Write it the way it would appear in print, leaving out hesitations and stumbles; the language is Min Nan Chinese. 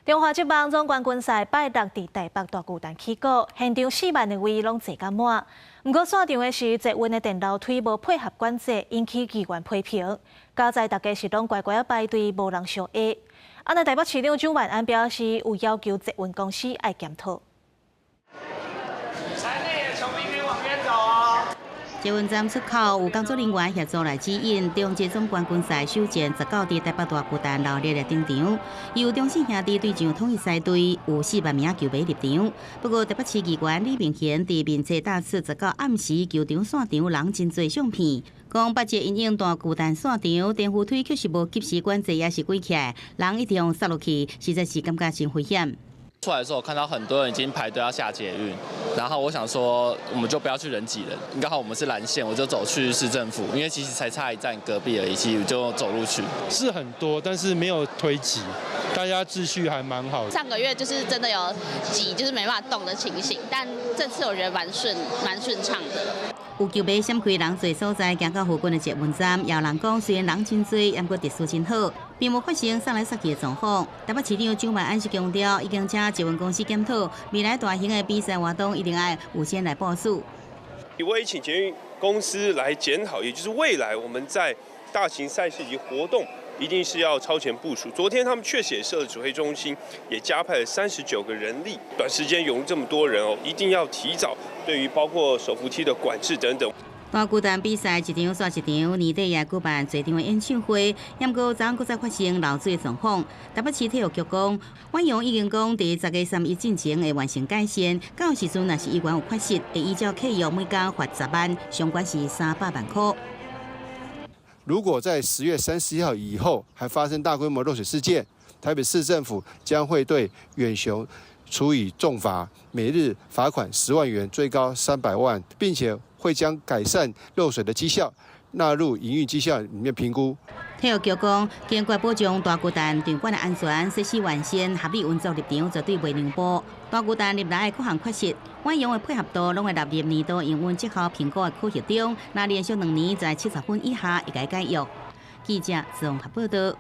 中華職棒總冠軍賽拜六佇台北大巨蛋起鼓，現場4萬个位攏坐甲滿。毋過散場的時，捷運的電樓梯無配合管制，引起議員批評。佳哉大家是攏乖乖仔排隊，無人相壓。按呢台北市長蔣萬安表示，有要求捷運公司愛檢討。場內的球迷可以往邊走哦。捷運站出口有工作人員協助來指引，中職總冠軍賽首戰十九佇台北大巨蛋熱烈的登場，由中信兄弟對上統一獅隊，有4萬名球迷入場。不過台北市議員李明賢佇面冊大次十九暗時球場散場人真濟相片，講捌一因應大巨蛋散場，電扶梯確實無及時管制，也是關起來，人一直予塞落去，實在是感覺真危險。出來的時候看到很多人已經排隊要下捷運，然後我想說我們就不要去人擠人，剛好我們是藍線，我就走去市政府，因為其實才差一站隔壁而已，其實就走路去。是很多，但是沒有推擠，大家秩序還蠻好。上個月就是真的有擠，就是沒辦法動的情形，但這次我覺得蠻順，蠻順暢的。有球迷閃開人濟所在，行到附近的捷運站，也有人講雖然人真濟，毋過秩序真好，並無發生捒來捒去的狀況。台北市長蔣萬安是強調，已經請捷運公司檢討，未來大型的比賽活動一定愛預先來部署。我也請捷運公司來檢討，也就是未來我們在大型賽事及活動，一定是要超前部署。昨天他們確實也設了指揮中心，也加派了39個人力，短時間湧入這麼多人哦，一定要提早對於包括手扶梯的管制等等。大巨蛋比賽一場煞一場，年底也舉辦濟場的演唱會，毋過昨昏閣再發生漏水的狀況。台北市體育局講，遠洋已經講佇10月31進前會完成改善，到時陣若是依然有缺失，會依照契約每工罰10萬，上懸是300萬箍。如果在10月31號以後還發生大規模漏水事件，台北市政府將會對遠雄處以重罰，每日罰款10萬元，最高300萬，並且會將改善漏水的績效納入營運績效裡面評估。體育局講，堅決保障大巨蛋場館的安全、設施完善、合理運作入場，絕對袂讓步。大巨蛋入來的各項缺失，遠洋的配合度攏會納入年度營運績效評估的考核中。若連續2年在70分以下，會共解約。記者綜合報道。